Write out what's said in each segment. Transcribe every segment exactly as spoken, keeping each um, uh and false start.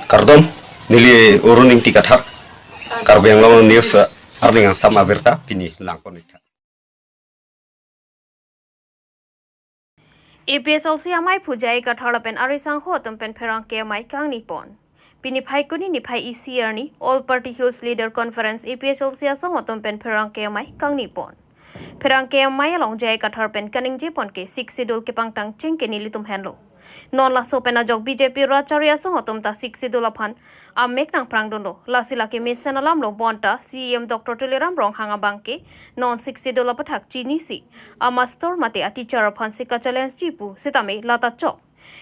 Kardom, neli Arun Ingti Kathar, Karbi Anglong News, eh, arni angsam abirta pini langpon ik tha. A P H L C amei aphu J I Kathar lapen ari sangho atum pen pherangke amei kangni pon. Pini Phaikuni niphai isi arni All Party Hills Leader Conference A P H L C asong atum pen pherangke amei kangni pon. Pherangke amei along J I Kathar pen kaningje pon ke Sixth Schedule kepangtang cheng ke nelitum henlo. Non laso pen ajok B J P rat chari asong atum ta Sixth Schedule aphan amek nangprang dunlo. Lasi lake mesen alam lo bonta C E M Doctor Tuliram Ronghang abang ke non Sixth Schedule aputhak chinisi amaster mate ateacher aphan si kachallenge ji pu sitame lata chok.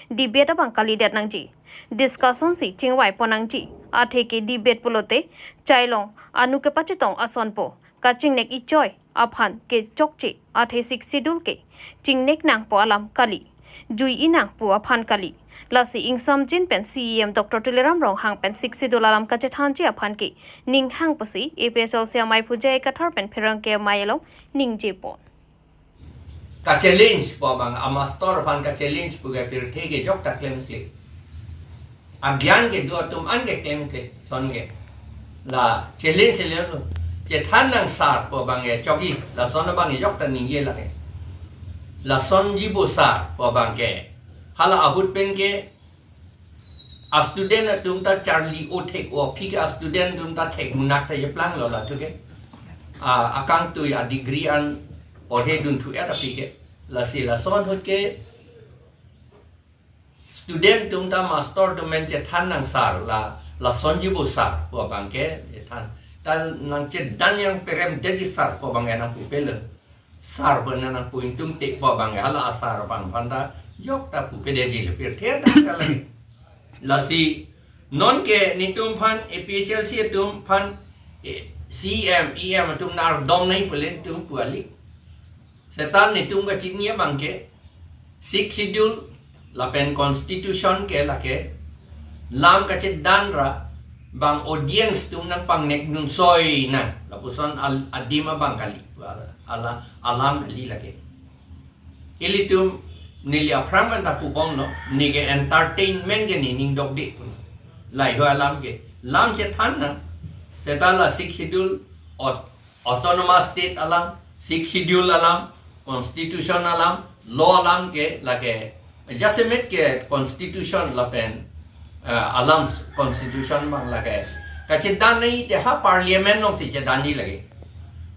Debate abang kalidet nangji. Discussion si chingvai pon nangji. Athe ke debate pulote chailong anu kepachetong asonpo. Kachingnek ichoi aphan ke chokche, athe Sixth Schedule ke chingnek nangpo alam kali, jui-i nangpo aphan kali. Lasi ingsamjin pen C E M Doctor Tuliram Ronghang pen Sixth Schedule alam kachethanji aphan ke ning hang pusi A P H L C amei aphu J I Kathar pen pherangke amei along ningje pon. Kachallenge pu abang, amaster aphan kachallenge pu ke pirthe kejok ta klemkle. Agyan kedo atum an ke klemkle, lason ke. La challenge le lo. Chethan nang sir pu abang ke chokji, lason abang kejok ta ningje lake. Lasonji bo sir pu abang ke. Hala ahut pen ke a-student atum ta charli o thek o aphi ke a-student atum ta thek munak ta jeplanglo latum ke. A, akangtui a-degree an porhe dunthu-et aphi ke. Lasi lason ahut ke student atum ta master atum pen chethan nang sir la, lasonji bo sir pu abang ke chethan. Ta nangchedan yang perem detji sir pu abang ke nangpupe lo. Sir pen nangpu ingtungte pu abang ke hala a-sir abang aphan ta jok ta pupedetji le pirthe ta kalagi. Lasi non ke netum aphan A P H L C atum aphan, eh, C M, E M atum nangdom nangji pu le netum pu kali. Seta netum kachini abang ke Sixth Schedule lapen Constitution ke lake lam kachedan ra bang audience atum nangpangnek nunsoi nang. Lapuson al-, adim abang kali. Ala, alam kali lake. Ilitum neli aphrang pen ta pubomlo, ne ke entertainment ke ne ning dokde pu. Lahei alam ke. Lam chethan nang. Seta la Sixth Schedule, aut-, Autonomous State alam, Sixth Schedule alam, Constitution alam, law alam ke lake, jasemet ke Constitution lapen, eh, alam Constitution abang lake kachedan nangji te ha Parliament along si chedanji lake.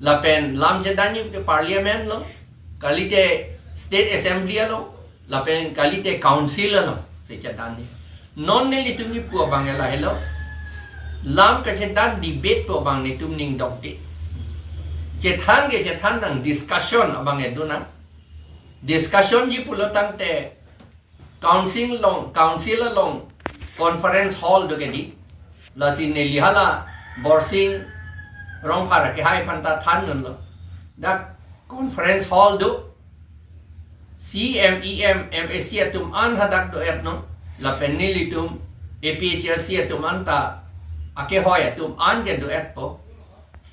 Lapen lam chedanji te Parliament along, kalite State Assembly along, lapen kalite Council along si chedanji. Non nelitum kipu abang ke lahelo. Lam kachedan debate pu abang netum ning dokde. Chethan ke chethan nang, discussion abang ke do nang. Discussion ji pulo tangte Council along, Council along conference hall do ke di. Lasi neli hala Borsing Rongphar akehai aphan ta than dunlo. Dak conference hall do. C M, E M, M A C atum an hadak do-et non. Lapen nelitum A P H L C atum an ta akehoi atum an ke do-etpo.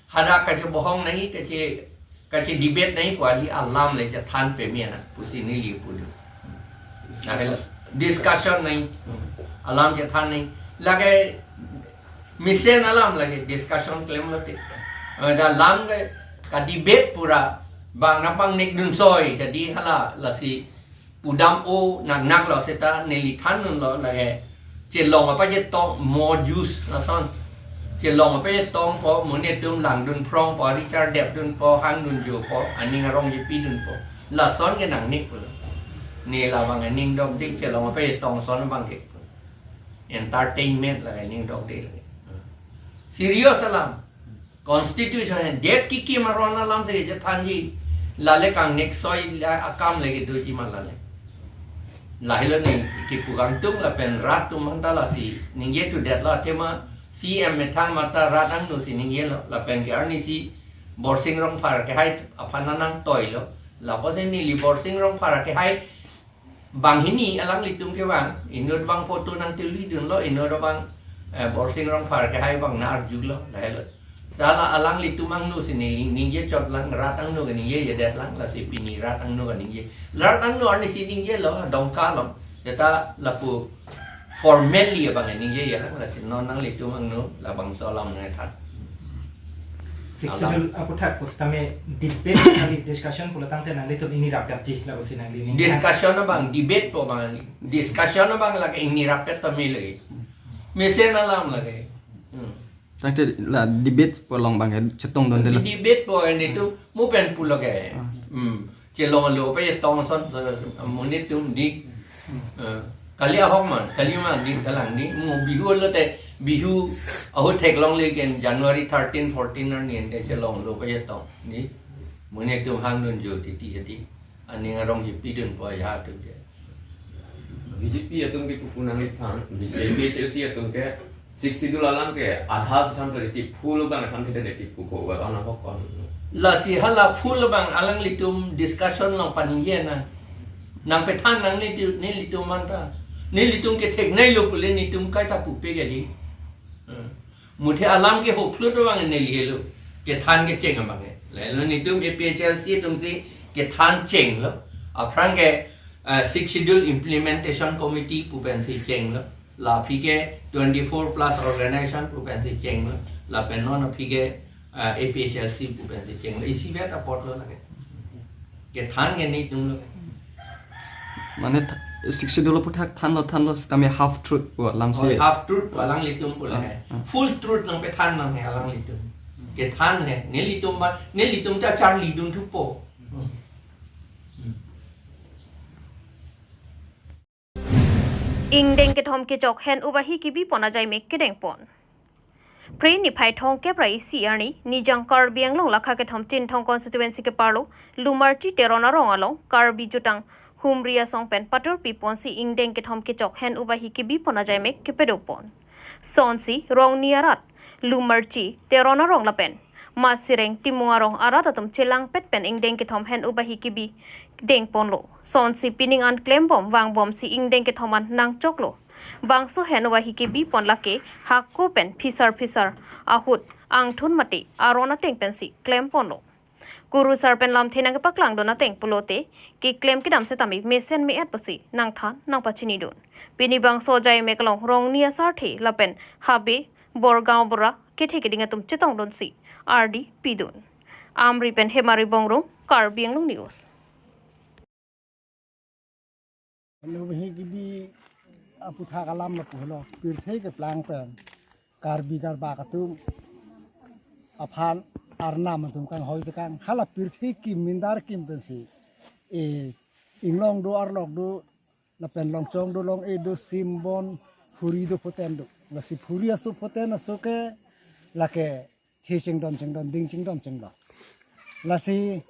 Hadak kachebohong nangji, kache, kachedebate nangji pu kali, alam le chethan peme nang pusi neli pu do. Discussion. Discussion nangji. Alam chethan nangji. Lake mesen alam lake discussion klemlote. Eh, dak lam ke kadebate pura bang nangpangnek dunsoi, jadi hala lasi pudam o nang naklo seta neli than dunlo lake chelong apachetong mo juice lason. Chelong apachetongpo, mo netum langdun phrongpo, richar depdunpo, hangdun jopo, aning arong jepi dunpo. Lason ke nangne pulo. Ne labang aning dokde, chelong apachetong ason abang ke. Entertainment lake ning dokde lake. Serious alam. Constitution det kiki maron alam te je thanji. Lale kangnek soi la akam le kedoji ma lale. Lahelo ne kipu kangtung lapen rat atum aphan ta lasi ningje tu detlo, athema C M methang mate rat angno si ningjelo lapen ke arnisi Borsing Rongphar akehai aphan nangtoilo. Lapuson neli Borsing Rongphar akehai banghini alanglitum kevang, inut abang photo nangtuli dunlo, inut abang, eh, Borsing Rongphar akehai abang nang-arjulo, lahelo. Sala alanglitum angno si neli ningje chotlang, rat angno ke ningjejedet lang, lasi pini rat angno ke ningje. Rat angno arnisi ningjelo, Dongka along. Seta lapu Formally abang ningje ya lang, lasi non nanglitum angno labangso alam nangthan. Sixth Alam. Schedule aputhak pusitame debate kali, discussion pulo tangte nanglitum ingni rapetji, lapusi nangli ning. Discussion abang, debate po abang, discussion abang lake ingni rapet tame lagi. Mesen alam lagi. Hmm. Tangte la debate po along abang chetongdundelo. Debate po enitum mo pen pulo ke. Ah. Hmm. Chelonglo pachetong ason, eh, monit atum di. Eh, kali ahok man, kali man di, kalang di. Mo Bihu lote, Bihu ahut theklongle ke January thirteen, fourteen arni ante chelonglo pachetong di. Monit atum hangdun jo titi titi. Aning arong ji pidunpo ya atum ke. B J P atum ke pupu nangliphan, B J P, A P H L C atum ke Sixth Schedule alam ke adha si than sari ti full abang than thede ti puko wa ana hok kon. Lasi hala full abang alanglitum discussion along paningje na. Nangpethan nang nelitum, nelitum anta. Nelitum ketheknei lo pule nelitum kaita pupe ke di. Eh. Muthe alam ke hoplut abang neli helo. Kethan kecheng abang ke. Lalo nelitum A P H L C atum si kethan chenglo. Aphrang ke, eh, Sixth Schedule Implementation Committee pu pensi chenglo. La aphi ke twenty-four plus organization pu pensi chenglo. Lapen non aphi ke, eh, A P H L C pu pensi chenglo. Isivet apotlo lake. Kethan ke nelitum lo. Mane th-, Sixth Schedule aputhak thanlo, thanlo sitame half truth pu alam si. Oh, half truth pu alanglitum pu la hai. Ah, ah. Full truth nangpethan nang hai alanglitum. Kethan hai. Nelitum ba, nelitum ta charlidun thupo. Hmm. Hmm. Ingdeng kethom kechok hen ubahi kebipon ajai mek kedengpon. Phre niphai thomkep ra isi arni, Nijang Karbi Anglong lakha kethom Chinthong constituency keparlo, Lumarchi Teron arong along, Karbi Jutang Humri Asong pen patur piponsi ingdeng kethom kechok hen ubahi kebipon ajai mek kepadopon. Sonsi, Rongni arat, Lumarchi Teron arong lapen Masireng Timung arong arat atum chelangpet pen ingdeng kethom hen ubahi kebi dengponlo. Sonsi pining an klembom vangbomsi ingdeng kethom an nangchoklo. Bangso hen ubahi kebipon lake hako pen phisar phisar ahut angthun mate aron ateng pensi klemponlo. Kurusar pen lamthe nangkepaklangdun ateng pulote keklem kedam setame mesen me-et pusi nangthan nangpachinidun. Pini bangso ajai mek along Rongni asarthe lapen Habe Borgaon bura kethe keding atum chetongdunsi ardi pidun. Amri pen Hemari Bongrung, Karbi Anglong News. Anu hi gibi aputhak alam lapu helo, pirthe keplang pen Karbi Karbak atum aphan arnam atum kanghoi tekang, hala pirthe kim mindar kim pensi, e, inglong do arlok do lapen longchong do long-e do simbon phuri do photen do. Lasi phuri aso photen aso ke lake the chingdon chingdon ding chingdon chingdon. Lasi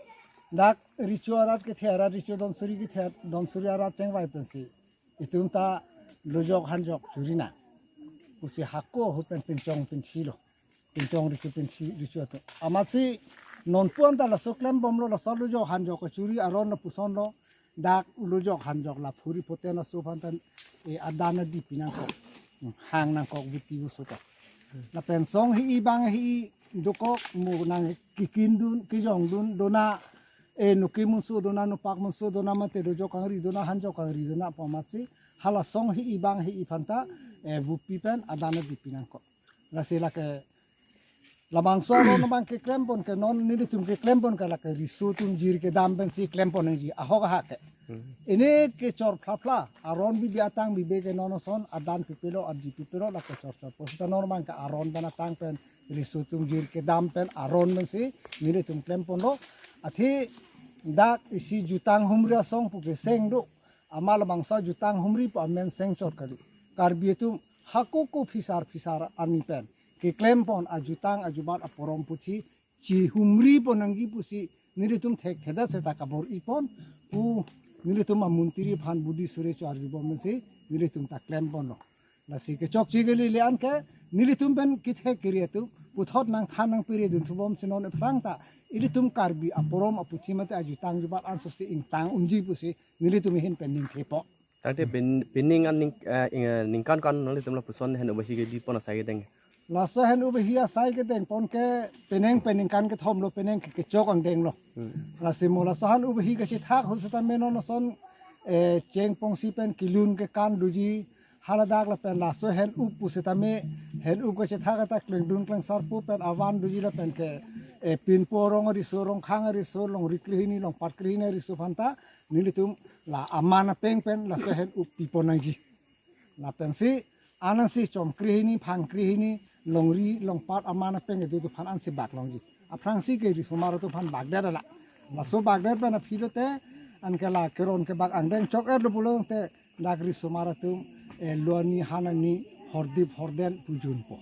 dak recho arat kethe arat recho don suri kethe don suri arat chengvai pensi itum ta lojok hanjok churi nang pusi hako ahut pen pinchong pinthilo. Pinchong recho pinthi recho atum. Amatsi nonpu anta laso klembomlo, laso lojok hanjok churi aron lapusonlo. Dak lojok hanjok la phuri photen aso aphan tan, e, adan adi pi nangkok. Hang nangkok buti buso ta. Lapen song hi-i bang hi-i dokok mo nangkekindun, kejongdun, dona, e, noke munso dona, nopak munso dona mate lojok kangri dona, hanjok kangri dona pu amatsi hala song hi-i bang hi-i aphan ta, e, bupi pen adan adi pi nangkok. Lasi lake labangso aron abang keklempon ke non nelitum keklempon ke lake riso atum jir kedam pensi klempon nangji ahok ahak ke. Hmm. Ini kechor phla phla aron bibi atang bibe ke non ason adan pipelo arji pipelo lake chor chor pusita non abang ke aron pen atang pen riso atum jir kedam pen aron pensi nelitum klemponlo. Athe dak isi Jutang Humri Asong pu keseng do. Amat labangso Jutang Humri pu amen sengchot kali. Karbi atum hako ko phisar phisar arni pen keklempon ajutang ajubat aporom puthi chihumripon nangji pusi nelitum thekthedet seta kabor-ipon pu nelitum amuntiri aphan budi suri cho arjubom si nelitum ta klemponlo. Lasi kechokche kali le-an ke nelitum pen kethek kiri atum puthot nangthan nangpiri dunthubom si non aphrang ta ilitum Karbi aporom aputhi mate ajutang ajubat ansosi ingtang unji pusi nelitum ahin pen ningthepo. Tangte pin-, pining an ning, eh, ing, eh, ningkan kan nanglitum lapuson hen ubahi kebipon asai kedeng. Laso hen ubahi asai kedengpon ke penang peningkan kethomlo, penang ke kechok angdenglo. Hmm. Lasi mo laso hen ubahi kachethak ahut seta me non ason, eh, chengpongsi pen kelun kekan doji Haladak lapen laso hen-up pusitame, hen-up kachethak atak klengdun klengsar pu pen avan doji lapen ke, eh, pinpo arong ariso, Rongkhang ariso, longri krehini, longpat krehini ariso aphanta, nelitum la aman apeng pen laso hen-up pipon nangji. Lapensi, anansi chom krehini, phang krehini, longri, longpat aman apeng kedo atum aphan ansi bak longji. Aphrangsi ke risomar atum aphan bakdet ala. Laso bakdet pen aphi lote, anke la keron kebak angdeng chok-er lo pulote, dak risomar atum, eh, lo ani han ani hordip horden pujunpo.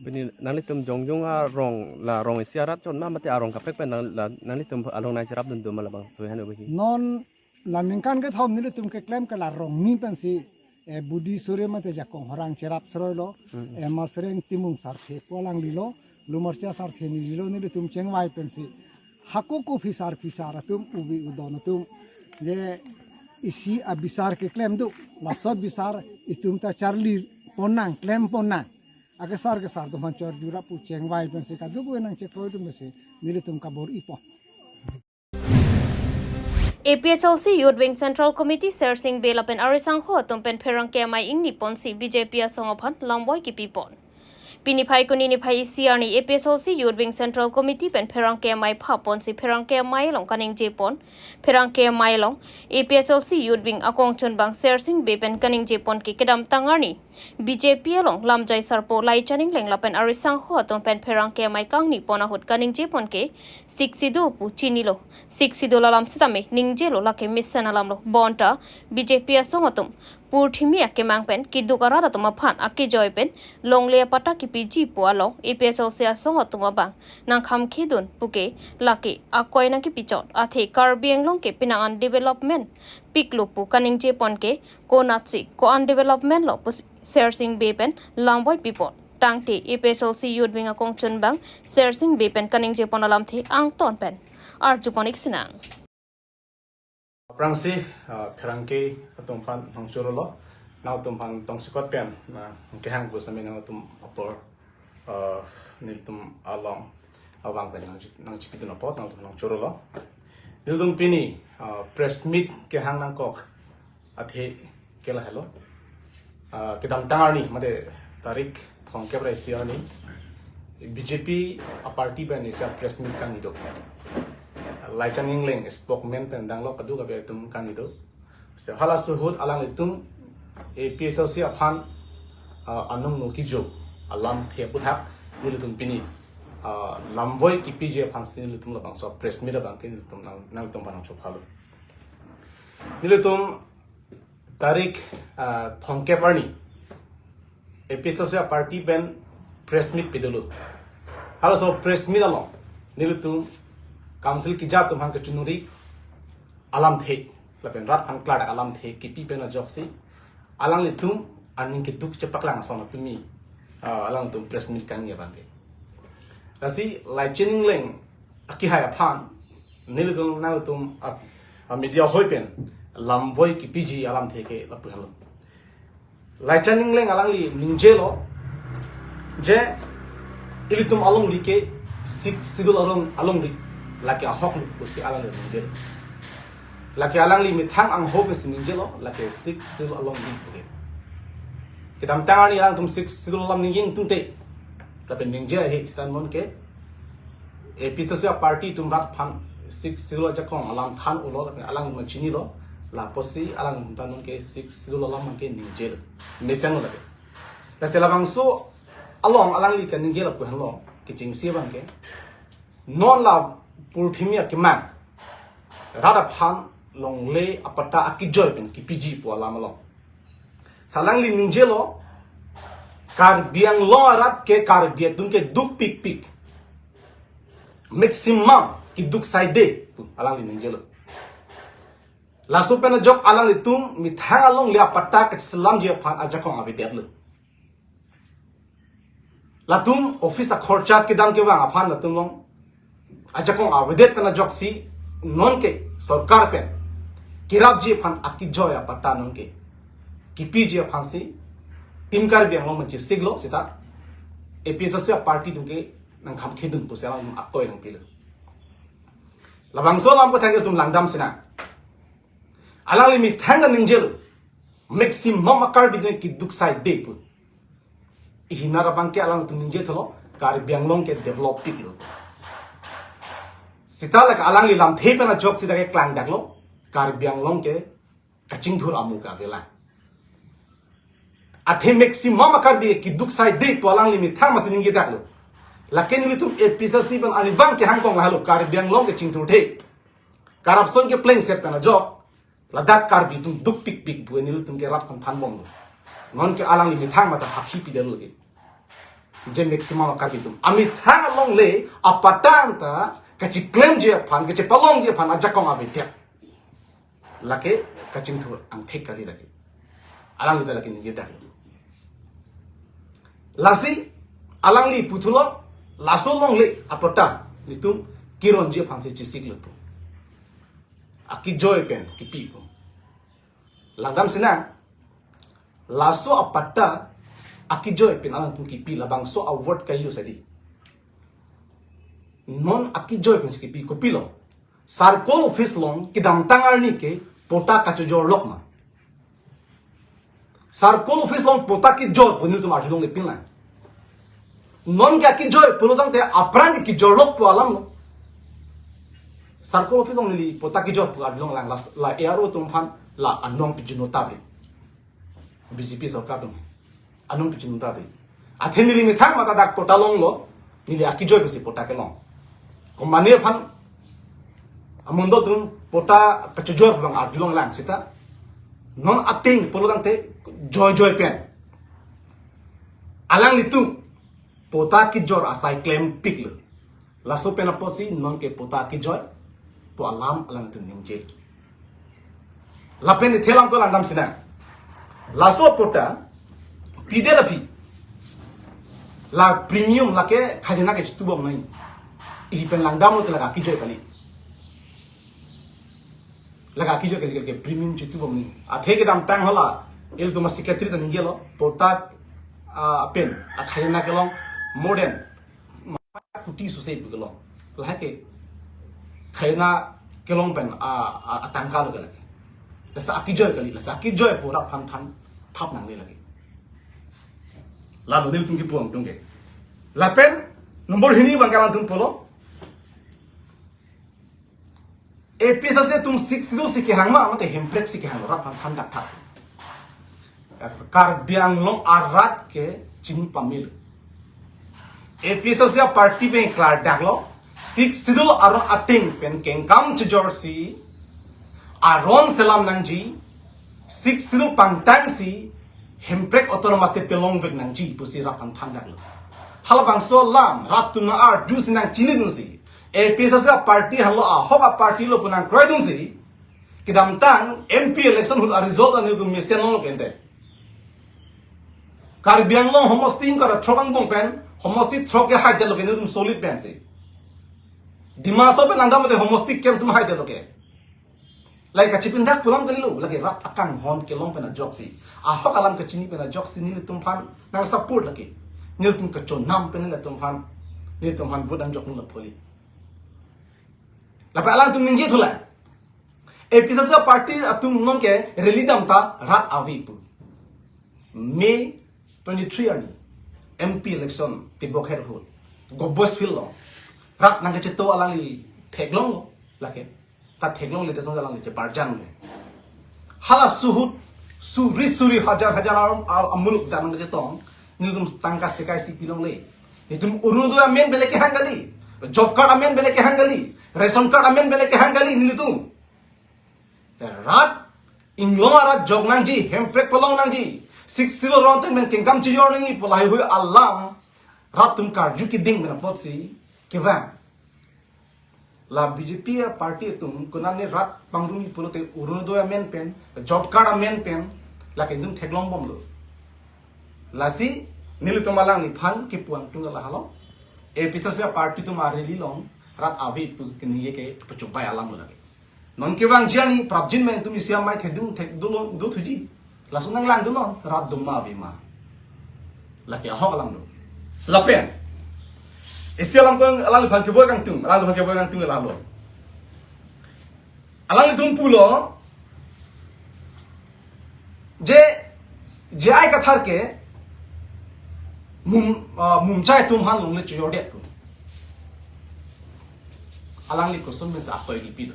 Pini nanglitum jongjong arong, la rong isi arat chot ma mate arong kaprek pen nang, la nanglitum along nangcherapdun do ma labangso hen-up ahi? Non la ningkan kethom nelitum keklem ke la rong ni pensi, eh, budi sore mate jakong horang cherap seroilo, eh, Masreng Timung Sarthe pu alangli lo, Lumorcha Sarthe neli lo, nelitum chengvai pensi. Hako ko phisar phisar atum, ubi udon atum, je isi abisar keklem do, laso bisar itum ta charlipon nang, klempon nang. Akesar kesar atum aphan chor jura pu chengvai pensi kaduk nangchekroi atum pensi nelitum kabor-ipo. A P H L C Youth Wing Central Committee Sersing Bey lapen arisangho atum pen pherangke amei ingniponsi B J P asong aphan lamvoi kipipon. Pini Phaikuni niphai isi arni A P H L C Youth Wing Central Committee pen pherangke amei phapponsi pherangke amei along kaningjepon. Pherangke amei along A P H L C Youth Wing akongchunbang Sersing Bey pen kaningjepon ke kedamtang arni B J P along lamjai sarpo Laichan Engleng lapen arisangho atum pen pherangke amei kangnipon ahut kaningjepon ke Sixth Schedule pu chinilo. Sixth Schedule alam sitame ningjelo, lake mesen alamlo. Bonta B J P asong atum purthimi akemang pen keduk arat atum aphan akejoi pen longle apatta kipiji pu along A P H L C asong atum abang nangkhamkhedun puke lake akoi nangkipichot. Athe Karbi Anglong ke penang an development piklo pu kaningjepon ke konatsi ko-an development lo pu Sersing Bey pen lamvoi pipon. Tangte A P H L C Youth Wing akongchunbang Sersing Bey pen kaningjepon alamthe angton pen arjupon-ik sinang. Aphrangsi, ah, pherangke atum aphan nangchorolo, nangtum aphan tongsekot pen, ah, kehang pusitame nangtum apor, ah, nelitum along abang pen nang, nangchipidun apot nangtum nangchorolo. Nelitum pini, ah, press meet kehang nangkok athe ke lahelo. Ah, kedamtang arni, mate tarik thomkep ra isi arni, B J P aparty pen isi press meet kangni do. Laichan Engleng spokesman pen danglo, kaduk abe atum kangni do. So, halaso ahut alanglitum A P H L C aphan, ah, anung no kijo alamthe aputhak nelitum pini, ah, lamvoi kipiji aphansi nelitum labangso press meet abang ke nelitum nang, nangtum aphan nangchophalo. Nelitum tarik, ah, thomkep arni A P H L C aparty pen press meet pidolo. Halaso press meet along nelitum council keja atum aphan kachiningri alamthe lapen rat aphan klardak alamthe kipi pen ajoksi alanglitum aning keduk chepaklang ason atumi, ah, alanglitum press meet kangni abang ke. Lasi Laichan Engleng akehai aphan nelitum nangtum a, a media hoi pen lamvoi kipiji alamthe ke lapu henlo. Laichan Engleng alangli ningjelo je ilitum alongri ke Sixth Schedule along, alongri lake ahoklo pusi alangli ningjelo. Lake alangli methang angho pensi ningjelo, lake Sixth Schedule alongri puke. Kedamtang arni alangtum Sixth Schedule alam ningje ingtungte, lapen ningje ahe sita non ke A P H L C aparty atum rat aphan Sixth Schedule ajakong alam than-olo, lapen alang ma chinilo, lapusi alangtum ta non ke Sixth Schedule alam ke ningjelo, mesenlo lake. Lasi labangso along alangli kaningje lapu henlo, kechengsi abang ke, non la purthimi akemang rat aphan longle apatta akejoi pen kipiji pu alam along. Si alangli ningjelo, Karbi Anglong arat ke Karbi atum ke dukpikpik, maximum keduk saide pu alangli ningjelo. Laso pen ajok alanglitum methang alongle apatta kacheselamji aphan ajakong avedetlo. Latum office akhorcha kedam kevang aphan latum along ajakong avedet pen ajoksi non ke sorkar pen kerapji aphan akejoi apatta non ke kipiji aphansi Team Karbi Anglong manchestiklo sita A P H L C aparty atum ke nangkhamkhedun pusi alang akoi nangpilo. Labangso alam aputhak atum langdam sinang. Alangli methang kaningjelo. Maximum a-Karbi atum keduk saide pu. Ihinar abang ke alangtum ningje thulo, Karbi Anglong ke develop piklo. Seta lake alangli lamthe pen ajoksi dak ke klangdaklo, Karbi Anglong ke kachingthur amu ke avelang. Athe maximum a-Karbi keduk saide pu alangli methang masi ningjedaklo. Lake nelitum A P H L C pen arnivang kehang kong lahelo, Karbi Anglong ke chingthurthe. Corruption ke plengset pen ajok. Ladak Karbi atum duk pikpik pu nelitum ke rat aphan thanbomlo. Non ke alangli methang mata hakhi pidetlo ke. Je maximum a-Karbi atum amethang along le apatang ta kachiklemji aphan, kachepalongji aphan ajakong avedet. Lake kachingthur angthek kali lake. Alangli ta lake ningjedak. Lasi alangli puthulo, laso along le apatta nelitum kironji aphansi chesiklo pu. Akejoi pen kipi pu. Langdam sinang, laso apatta akejoi pen alangtum kipi, labangso a-word ka-use adi. Non akejoi pensi kipi, kopilo? Circle office along kedamtang arni ke patta kachojorlok ma? Circle office along patta kejor pu nelitum arjulongle pinlang. Non ke akejoi pulo tangte apran ke kejorlok pu alamlo. Circle office along neli patta kejor pu arjulonglang, la, la A R O atum aphan la anong pijun nota bri. B J P sorkar atum anong pijun nota bri. Athe neli methang mata dak patta longlo, neli akejoi pensi patta kelong. Komane aphan amondol atum patta kachojor abang arjulonglang seta. Non ateng pulo tangte joijoi pen alanglitum patta kejor asai klempiklo. Laso pen apotsi non ke patta kejoi pu alam alangtum ningje. Lapen ithelang ko langdam sinang. Laso patta pidet aphi la premium lake khajana ke chitubom nai. Ihi pen langdamlo te lake akejoi kali. Lake akejoi kali, kali ke premium chitubom nai. Athe kedamtang hala ilitum a-secretary ta ningjelo, patta, ah, pen akhajana kelong more than kuti suse pu kelong. Lahai ke khajana kelong pen a, a, atangka lo ke lake. Lasi akejoi kali, lasi akejoi pu rat aphan than thap nangne lake. Lalo nelitum kipu angtung ke. Lapen number hini abang ke alangtum pulo, A P H L C atum Sixth Schedule si kehang ma, mate hemprek si kehang, rat aphan thandak tha. Karbi Anglong arat ke chini pamelo. A P H L C a-party pen klardaklo, Sixth Schedule aron ateng pen kengkam chejorsi aron selam nangji, Sixth Schedule pangtangsi hemprek autonomous state pelongvek nangji pusi rat aphan thandaklo. Halabangso alam rat atum nang-arjusi nangchinidunsi, A P H L C a-party halo ahok a-party lo pu nangkroidunsi, kedamtang M P election ahut a-result an nelitum mesen longlo kente. Karbi Anglong homosti ingkoi ra throk angbong pen homosti throk ke haidetlo ke nelitum solid pensi. Dima Hasao pen langdam mate homosti kep atum haidetlo ke. Lake kachipindak pu alam kalilo, lake rat akanghon kelong pen ajoksi, ahok alam kachini pen ajoksi nelitum aphan nang-support lake. Nelitum kachonam pen nelitum aphan, nelitum aphan vote nangjok nang lapholi. Lapen alangtum ningje thulang. A P H L C a-party atum non ke rally dam ta rat ave pu. May twenty-three arni M P election tebok her ahut Govt Boys Field along rat nangkacheto alangli theklonglo lake. Ta theklongle te song alangli cheparjang le. Hala suhut suri suri hajar hajar ar, ar amuluk dan nangkachetong. Nelitum tangka sekai si pilongle. Nelitum Orunodoi amen bele kehang kali. Job card amen bele kehang kali. Ration card amen bele kehang kali nelitum. Rat inglong arat jok nangji, hemprek pelong nangji, Sixth Schedule aron ateng pen kengkam chejor nangji pu lahaihui alam rat atum karju keding pen apotsi kevang. La B J P a-party atum konane rat pangrum-i pulote Orunodoi amen pen, job card amen pen, lake nelitum theklongbomlo. Lasi nelitum alangliphan kipu angtung lahelo. A P H L C a-party atum a-rally along rat ave pu keningje ke pachobai alam lo lake. Non kevangji arni prapjin pen itum isi amei thedung thek dolo dothuji. Laso nanglangdunnon, rat doma ave ma. Lake ahok alam do. Lapen isi alam ko alangliphan keboi kangtung, alangliphan keboi kangtung lahelo. Alanglitum pulo, Je, J I Kathar ke mum, ah, mumchai atum aphan longle chojordet pu. Alangli koson mesa atoi kipi do.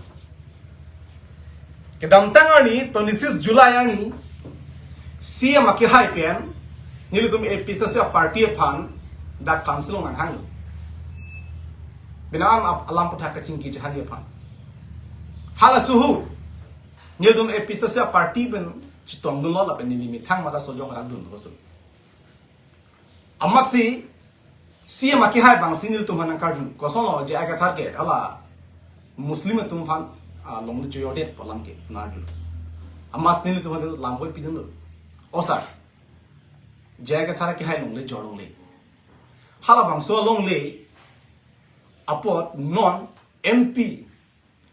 Kedamtang arni, twenty-six July arni, C M akehai pen, nelitum A P H L C party aphan, dak council nanghanglo. Bina an ap-, alam puthak kachingki chehangji aphan. Halaso ahut, nelitum A P H L C party pen chetongdunlo lapen neli methang mata sojong rakdun koson. Amatsi, C M akehai abangsi nelitum aphan nangkarju. Kosonlo J I Kathar ke, hala Muslim atum aphan, ah, longle chojordet pu alam ke, nangkarju. Amatsi nelitum aphan lam boi pidunlo. O sir, J I Kathar akehai longle jor longle. Halabangso longle apot non M P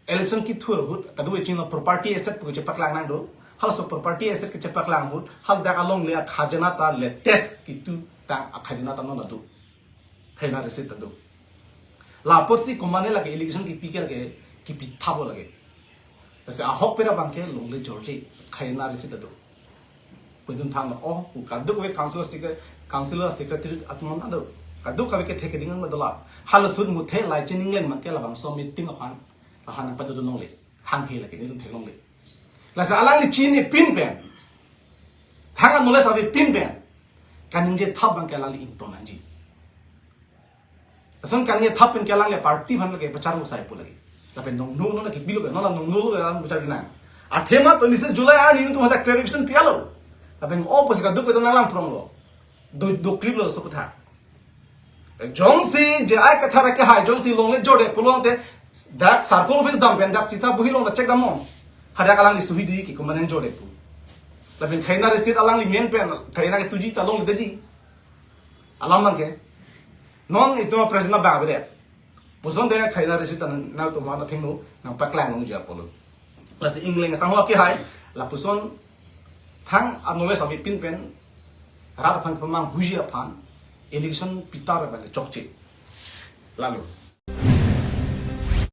election kethur ahut, kadokave chinglo property asset pu kechepaklang nangdo. Halaso property asset kechepaklang ahut, haladak alongle akhajana ta latest ketutang akhajana ta non ado. Khaina receipt ta do. Lapotsi komane lake allegation kipi ke lake kipithappo lake. Lasi ahokpet abang ke longle jorje, khaina receipt ta do. Pu nelitum thanglo, oh, kadokave council secre-, council secretary atum nangdo. Kadokave kethek keding nangdola. Halaso ahut muthe lai chininglen abang ke labangso meeting aphan, lahan nangpadodun longle. Hanghe lake nelitum theklongle. Lasi alangli chinipin pen, thang a-knowledge avepin pen, kaningje thap abang ke alangli ingtonnangji. Lason kaningje thap pen ke alangli party aphan lake pacharmu sai pu lake. Lapen nongno, nona kipilo ke, nona nongno lo ke alam pacharjunang. Athema twenty-six July arni nelitum hadak clarification pi-etlo. Lapen o pusi kadokave ta nanglang pronglo. Do, dokliplo laso aphuthak. Jongsi J I Kathar akehai, jongsi longle jordet pulote, dak circle office dam pen dak sita bohi along ta check damnon. Hadak alangli suhi di ke komanen jordet pu. Lapen khaina receipt alangli men pen, khaina ketuji ta longledeji. Alam abang ke. Non itum president abang avedet. Puson de khaina receipt ta nangtum aphan athengno nangpaklang nangji apotlo. Lasi ingleng asangho akehai, lapuson thang a-knowledge avepin pen, rat aphan kepamanghuji aphan, allegation pitar abang ke chokche. Lalo.